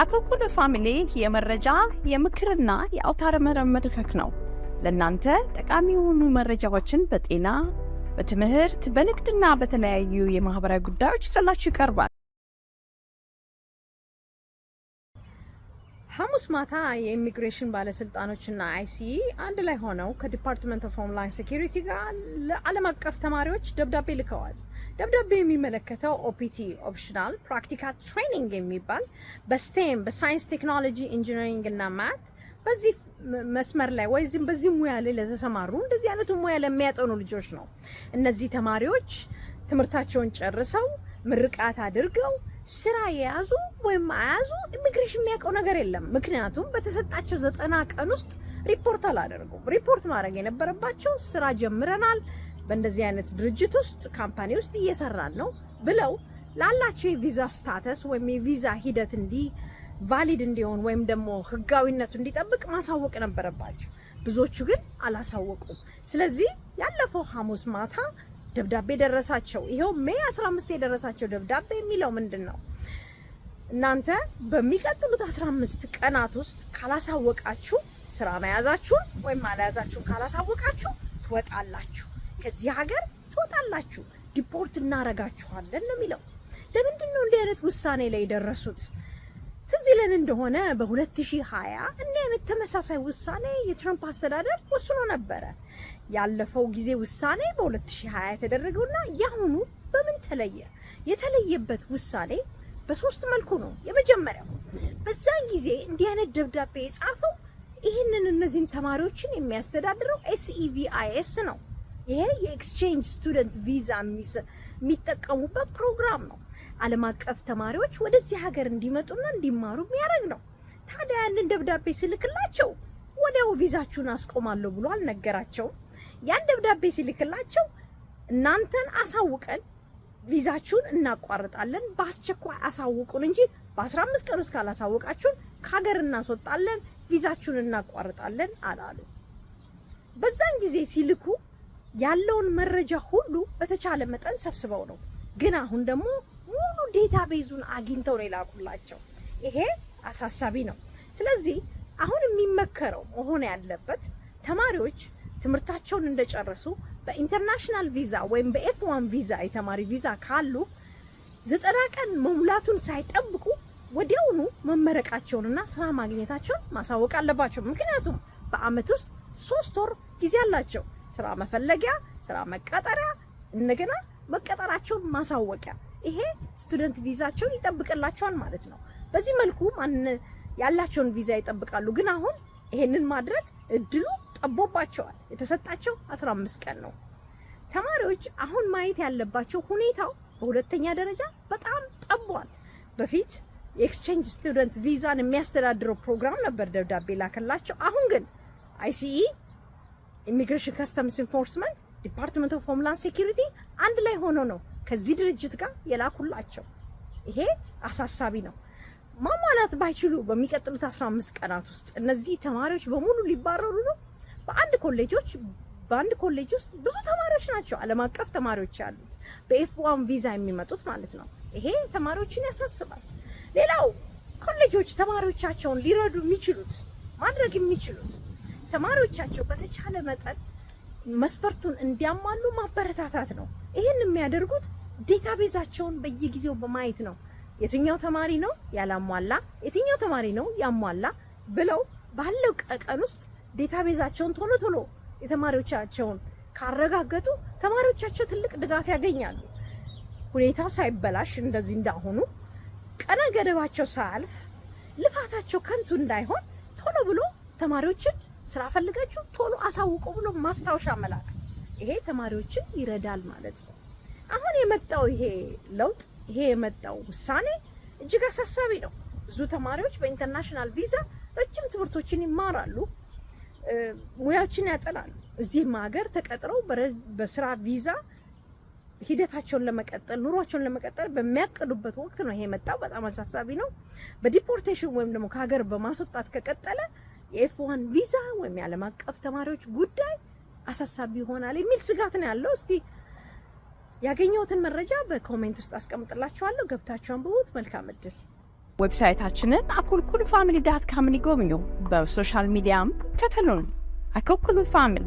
አኮኩሉ ፋሚሊ የመረጃ፣ የምክርና የአውታረ መረብ መድረክ ነው። ለእናንተ ጠቃሚ የሆኑ መረጃዎችን በጤና፣ በትምህርት፣ በንግድና በተለያዩ የማህበራዊ ጉዳዮች ይዞላችሁ ይቀርባል። ሐሙስ ማታ የኢሚግሬሽን ባለስልጣኖችና ICE አንድ ላይ ሆነው ከ Department of Homeland Security ጋር ለዓለም አቀፍ ተማሪዎች ደብዳቤ ልከዋል። ደብዳቤው የሚመለከተው OPT፣ Optional Practical Training የሚባል በ STEM፣ በ science፣ technology፣ engineering እና math በዚህ መስመር ላይ ወይም በዚህ ሙያ ላይ ለተሰማሩ፣ እንደዚህ አይነቱ ሙያ ለሚያጠኑ ልጆች ነው። እነዚህ ተማሪዎች ትምህርታቸውን ጨርሰው ምርቃት አድርገው ስራ የያዙ ወይም አያዙ ኢሚግሬሽን የሚያውቀው ነገር የለም። ምክንያቱም በተሰጣቸው 90 ቀን ውስጥ ሪፖርት አላደረጉም። ሪፖርት ማድረግ የነበረባቸው ስራ ጀምረናል፣ በእንደዚህ አይነት ድርጅት ውስጥ፣ company ውስጥ እየሰራን ነው ብለው ላላቸው የቪዛ status ወይም የቪዛ ሂደት እንዲ valid እንዲሆን ወይም ደግሞ ህጋዊነቱ እንዲጠብቅ ማሳወቅ ነበረባቸው። ብዙዎቹ ግን አላሳወቁም። ስለዚህ ያለፈው ሐሙስ ማታ ደብዳቤ ደረሳቸው። ይኸው May 15 የደረሳቸው ደብዳቤ የሚለው ምንድን ነው? እናንተ በሚቀጥሉት 15 ቀናት ውስጥ ካላሳወቃችሁ፣ ስራ መያዛችሁን ወይም አለያዛችሁን ካላሳወቃችሁ ትወጣላችሁ፣ ከዚህ ሀገር ትወጣላችሁ፣ deport እናረጋችኋለን ነው የሚለው። ለምንድን ነው እንዲህ አይነት ውሳኔ ላይ የደረሱት? ትዝ ይለን እንደሆነ በ2020 እንዲህ አይነት ተመሳሳይ ውሳኔ የትራምፕ አስተዳደር ወስኖ ነበረ። ያለፈው ጊዜ ውሳኔ በ2020 የተደረገውና ያሁኑ በምን ተለየ? የተለየበት ውሳኔ በሶስት መልኩ ነው። የመጀመሪያው በዛን ጊዜ እንዲህ አይነት ደብዳቤ የጻፈው ይህንን እነዚህን ተማሪዎችን የሚያስተዳድረው SEVIS ነው። ይሄ የ exchange student ቪዛ የሚጠቀሙበት ፕሮግራም ነው። ዓለም አቀፍ ተማሪዎች ወደዚህ ሀገር እንዲመጡና እንዲማሩ የሚያደርግ ነው። ታዲያ ያንን ደብዳቤ ሲልክላቸው ወዲያው ቪዛችሁን አስቆማለሁ ብሎ አልነገራቸውም። ያን ደብዳቤ ሲልክላቸው እናንተን አሳውቀን ቪዛችሁን እናቋርጣለን፣ በአስቸኳይ አሳውቁን እንጂ በ15 ቀን ውስጥ ካላሳወቃችሁን ከሀገር እናስወጣለን፣ ቪዛችሁን እናቋርጣለን አላሉ። በዛን ጊዜ ሲልኩ ያለውን መረጃ ሁሉ በተቻለ መጠን ሰብስበው ነው። ግን አሁን ደግሞ ሙሉ database ኡን አግኝተው ነው የላኩላቸው። ይሄ አሳሳቢ ነው። ስለዚህ አሁን የሚመከረው መሆን ያለበት ተማሪዎች ትምህርታቸውን እንደጨረሱ በ international ቪዛ ወይም በ F1 ቪዛ፣ የተማሪ ቪዛ ካሉ 90 ቀን መሙላቱን ሳይጠብቁ ወዲያውኑ መመረቃቸውንና ስራ ማግኘታቸውን ማሳወቅ አለባቸው። ምክንያቱም በአመት ውስጥ 3 ወር ጊዜ አላቸው። ስራ መፈለጊያ፣ ስራ መቀጠሪያ፣ እንደገና መቀጠራቸውን ማሳወቂያ። ይሄ student ቪዛቸውን ይጠብቅላቸዋል ማለት ነው። በዚህ መልኩ ማን ያላቸውን ቪዛ ይጠብቃሉ። ግን አሁን ይሄንን ማድረግ እድሉ ጠቦባቸዋል። የተሰጣቸው 15 ቀን ነው። ተማሪዎች አሁን ማየት ያለባቸው ሁኔታው በሁለተኛ ደረጃ በጣም ጠቧል። በፊት የ exchange student ቪዛን የሚያስተዳድረው ፕሮግራም ነበር ደብዳቤ ላከላቸው። አሁን ግን ICE፣ Immigration Customs Enforcement፣ Department of Homeland Security አንድ ላይ ሆኖ ነው ከዚህ ድርጅት ጋር የላኩላቸው። ይሄ አሳሳቢ ነው። ማሟላት ባይችሉ በሚቀጥሉት 15 ቀናት ውስጥ እነዚህ ተማሪዎች በሙሉ ሊባረሩ ነው። በአንድ ኮሌጅ ውስጥ ብዙ ተማሪዎች ናቸው፣ ዓለም አቀፍ ተማሪዎች ያሉት፣ በ F1 ቪዛ የሚመጡት ማለት ነው። ይሄ ተማሪዎችን ያሳስባል። ሌላው ኮሌጆች ተማሪዎቻቸውን ሊረዱ የሚችሉት፣ ማድረግ የሚችሉት ተማሪዎቻቸው በተቻለ መጠን መስፈርቱን እንዲያሟሉ ማበረታታት ነው። ይህን የሚያደርጉት database ኣቸውን በየጊዜው በማየት ነው። የትኛው ተማሪ ነው ያላሟላ፣ የትኛው ተማሪ ነው ያሟላ ብለው ባለው ቀን ውስጥ database ኣቸውን ቶሎ ቶሎ የተማሪዎቻቸውን ካረጋገጡ ተማሪዎቻቸው ትልቅ ድጋፍ ያገኛሉ። ሁኔታው ሳይበላሽ፣ እንደዚህ እንዳሁኑ ቀነ ገደባቸው ሳያልፍ ልፋታቸው ከንቱ እንዳይሆን ቶሎ ብሎ ተማሪዎችን ስራ ፈልጋችሁ ቶሎ አሳውቁ ብሎ ማስታወሻ መላክ፣ ይሄ ተማሪዎችን ይረዳል ማለት ነው። አሁን የመጣው ይሄ ለውጥ፣ ይሄ የመጣው ውሳኔ እጅግ አሳሳቢ ነው። ብዙ ተማሪዎች በ international ቪዛ ረጅም ትምህርቶችን ይማራሉ፣ ሙያዎችን ያጠናሉ። እዚህም ሀገር ተቀጥረው በስራ ቪዛ ሂደታቸውን ለመቀጠል፣ ኑሯቸውን ለመቀጠል በሚያቅዱበት ወቅት ነው ይሄ የመጣው። በጣም አሳሳቢ ነው። በ deportation ወይም ደግሞ ከሀገር በማስወጣት ከቀጠለ የ F1 ቪዛ ወይም የዓለም አቀፍ ተማሪዎች ጉዳይ አሳሳቢ ይሆናል የሚል ስጋት ነው ያለው። እስቲ ያገኘሁትን መረጃ በ comment ውስጥ አስቀምጥላችኋለሁ። ገብታችሁ አንብቡት። መልካም እድል። Website ኣችንን አኩኩሉ family.com ን ይጎብኙ። በ social media ም ተከተሉን። አኩኩሉ Family።